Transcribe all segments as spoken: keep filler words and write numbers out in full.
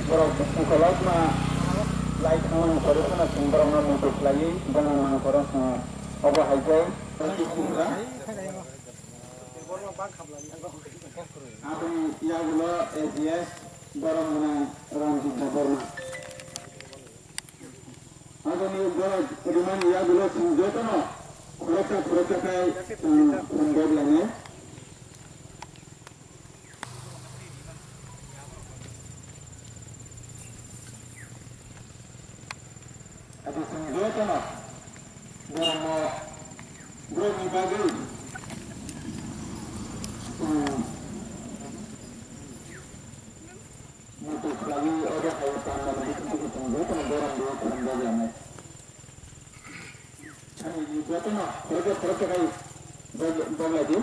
Borok bukolokma lai thangmani pore phano chwng borokno muitu khlaiwi bongni mangkhoro chwng obo hai khe. Aboni yagulo A G S borok gwnang Ranjit Debbarma. Aboni borok rimani yagulo chwng jotono khoroksa khoroksa khai, um, khum bok lainai. Abo chwng jotono borokno, borokni bagwi, um, muitu khlaiwi obo hai tangmani bisingtwi chwng jotono borok rwui khum bok lainai. Ani jotono khoroksa khoroksa khai bok-, bok lai di.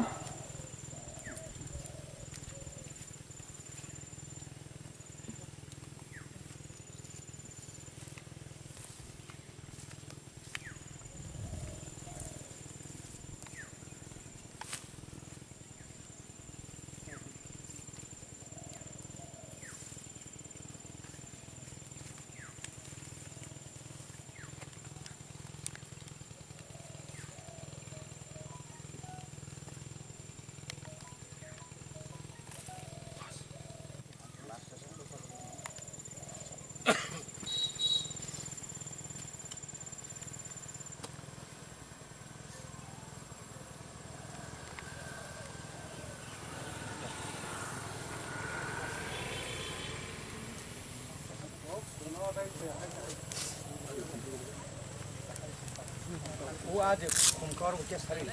O aje khum kor o khe sari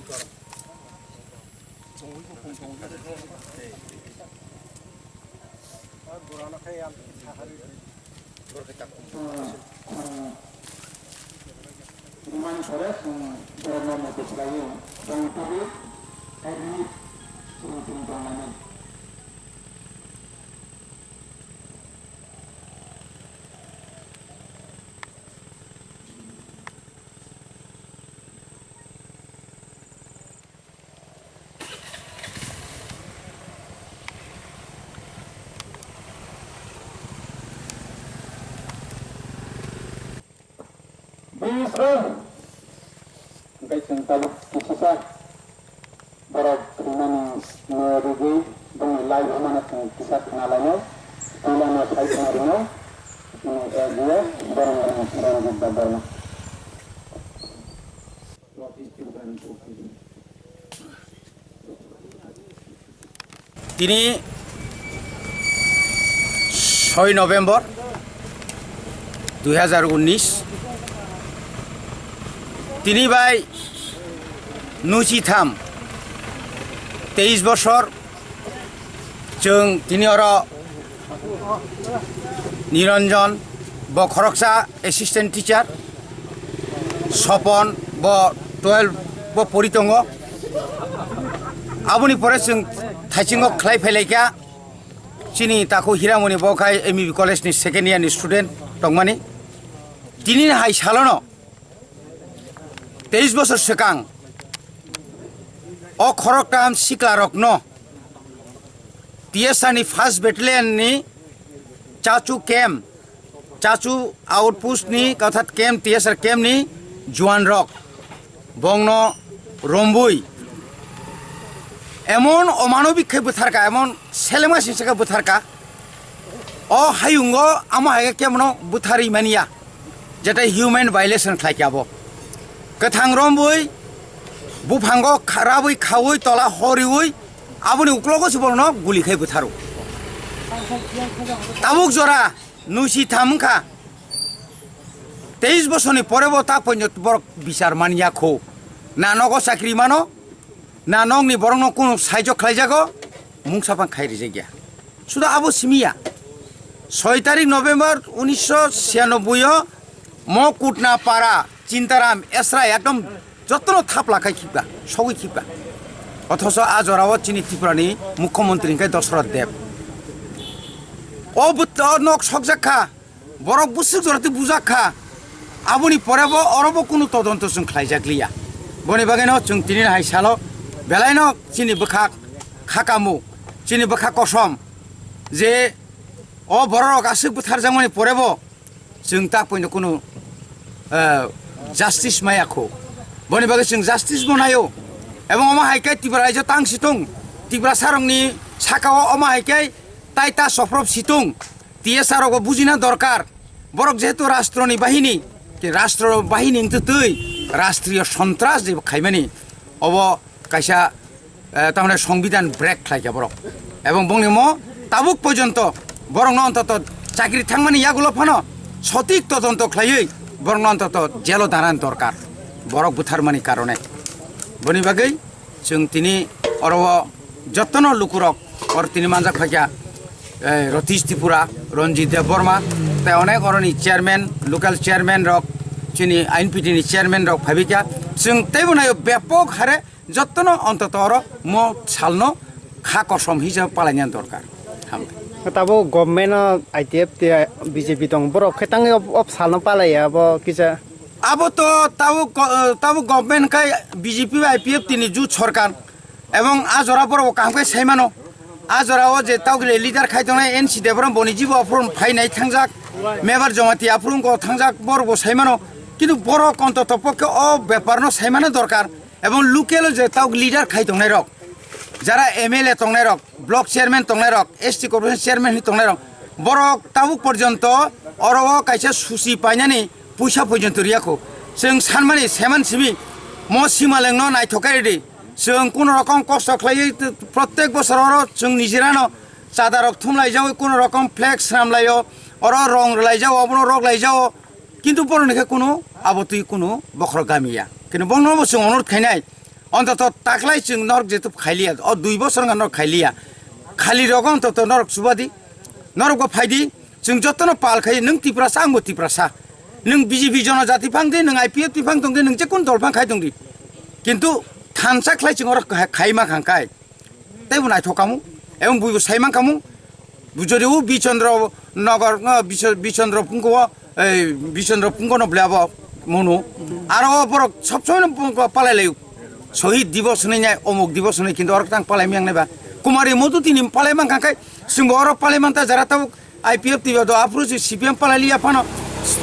kor. Rimani pore chwng borokno muitu khlaiwi tongwi tabuk hai rwui chwng chwng tongmani. Bising hwnkhe chwng tabuk kisisa borok thwimani no rwgwi bini live-o mano chwng kisa khna lainai, twi lama sai khna rwnai, chini A G S borok rwngthara rwgwi da borok. Tini soi November dui hajar unnish, tini bai nuchi tham, teis bosor, chwng tini oro Niranjan, bo khoroksa assistant teacher, Sopon, bo twelve bo pori tongo. Aboni pore chwng Thaichingo khlai phailaikha. Chini takhuk Hiramoni bo khai M E B college ni second year ni student tongmani. Tini hai salono teis bosor swkang o khoroktham siklarokno T S R ni first battalion ni Chachu camp, Chachu outpost ni, orthat camp, T S R camp ni juan rok bongno rombui emon omanobik khe bwtharka, emon selengma singsa khe bwtharka. O hayungo amo hai khe kebono bwtharwi manya, jeta human violation khlai khe abo. Kwthang rombui, buphango kha-, rabwi khaui, tola horiui, aboni uklogo se bono guli khai bwtharo. Tabuk jora nuisi tham wngkha. Teis bosorni pore bo ta pointo borok bichar manya kho. Na nogo chakri mano, na nokni borokno kunu saijo khlaijago, mungsa phang khai rijak ya. Suda abo simi ya. Soi tarik November unisho siyanoboi o mo Kutna para Chintaram Esra ekdom jotono thapla khai khibka, sogwi khibka. Othoso a jorao chini Tripura ni Mukhyamantri hwnkhe Dosroth Deb. O bwt-, o nok sokjak kha, borok bwswk jora twi bujak kha. Aboni pore bo oro bo kunu todonto chwng khlaijak liya. Boni bagwi no chwng tini hai salo belai no chini bwkhak khakamu, chini bwkhak kosom je o borok rok aswk bwtharjakmani pore bo chwng tak poino kunu, eh, justice maya kho. Boni bagwi chwng justice bo naio. Ebong omo hai khe Tripura raijo tang si thung, Tiprasa rokni saka o omo hai khe tai ta soprop si thung. T S R rok bo bujina dorkar. Borok jehetu rastro ni bahini, ke rastro bahini wngtwi twi rastriyo sontras je khaimani obo kaisa, eh, tamani songbidan break khlaikha borok. Ebong bongni mo tabuk porjonto borokno ontoto chakri thangmani yagulo phano sotik todonto khlaiwi borokno ontoto jelo danani dorkar, borok butharmani karone. Boni bagwi chwng tini oro o jotono lukurok oro tini manjak phaikha, eh, Ratish Tripura, Ranjit Debbarma, tei onek oroni chairman, local chairman rok, chini I N P T ni chairman rok phaibikha. Chwng teibo naio bepok hare jotono ontoto oro mo salno kha kosom hisab palaina dorkar. Hambai. Tabuk government o I T F tei B J P tong, borok khe tangwi ob, ob salno palaiya, abo kisa. Abo to tabuk go-, tabuk government khai B J P bai I P F T ni jut sorkar, ebong a jora borok kaham khe sai mano. A jora o je tabuk le leader khai tongnai N C Debbarma boni jibo aphuru phainai thangjak, Mebar Jamatia aphuru wngkha thangjak, borok bo sai mano. Kintu borok ontoto pokhe o bepar no sai mano dorkar, ebong local o je tabuk leader khai tongnai rok, jara M L A tongnai rok, block chairman tongnai rok, S T corporation chairman hinwi tongnai rok, borok tabuk porjonto oro o kaisa susi painani puisa porjonto riya kho. Chwng sanmani seman simi mo simalengno naithok khe ridi. Chwng kuno rokom kosto khlaiwi t-, prottek bosor oro chwng nijirano chada rok thumlai jawi, kuno rokom flag swnam laio, oro rong rwlai jao, obono rok lai jao. Kintu borokni khe kuno abo twi kuno bokhorok gamiya. Kintu bono bo chwng onurodh khainai. Ontoto taklai chwng norok jetu khailiya, o dui bosor wngkha norok khailiya. Khali rogo ontoto norok chubadi, norok bo phaidi, chwng jotono pal khai, nwng Tiprasa, angbo Tiprasa. Nwng B J P jonojati phang di, nwng I P F T phang tong di, nwng jekun dol phang khai tong di. Kintu thansa khlai chwng oro khai, khai ma khang kai. Teibo naithok kamu, ebong buibo sai man kamu. Bujori o Bichandra Nagar, no, Bicha-, Bichandra Phungko o, ei, Bichandra Phungko no ble abo munu. Aro o borok sob somoi no palai lai. Shohid Divos hinwi nai, Omuk Divos hinwi, kintu orok tang palai miyang nai ba. Kumari Modu tini palai man kha khai, chwngbo orok palai man ta jara tabuk I P F T ba do aphuru si C P M palai liya phano,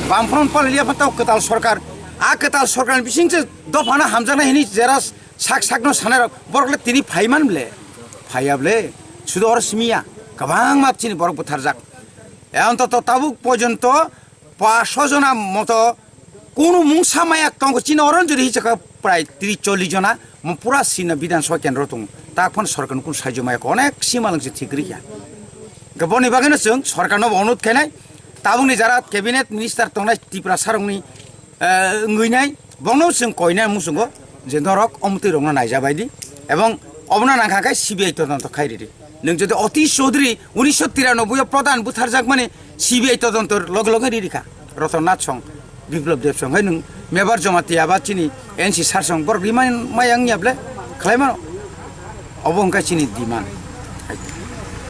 Bamfront palai liya phano tabuk kwtal sorkar. A kwtal sorkar ni bising se dophano hamjaknai hinwi jera sak sakno sanai rok, borok le tini phai man ble, phaiya ble, sudu oro simi ya, kwbangma chini borok butharjak. E, ontoto tabuk porjonto paanch sho jona moto kunu mungsa maya tongo, chini oro jodi hisab khe prai tris chollish jona mo pura sina Bidhan Sabha kendro tongo. Ta phano sorkar ni kunu sahajyo maya kho, onek sima lang se thik rikya. Hwnkhe boni bagwi no chwng sorkar no onurodh khainai, tabuk ni jara cabinet minister tongnai Tripura sarok ni, eh, wngwi nai, bono chwng koinai muchungo je norok omtwi rokno naijabai di, ebong obono nangkha khe C B I todonto khai ridi. Nwng jodi Atish Chaudhary unisho tiranoboi o pradhan butharjakmani C B I todonto loge loge riri kha. Ratan Nath song, Biplab Deb song, hai nwng Mebar Jamatia ba chini N C sar song, borok rimani maya wngya ble khlai mano. Obo wngkha chini demand.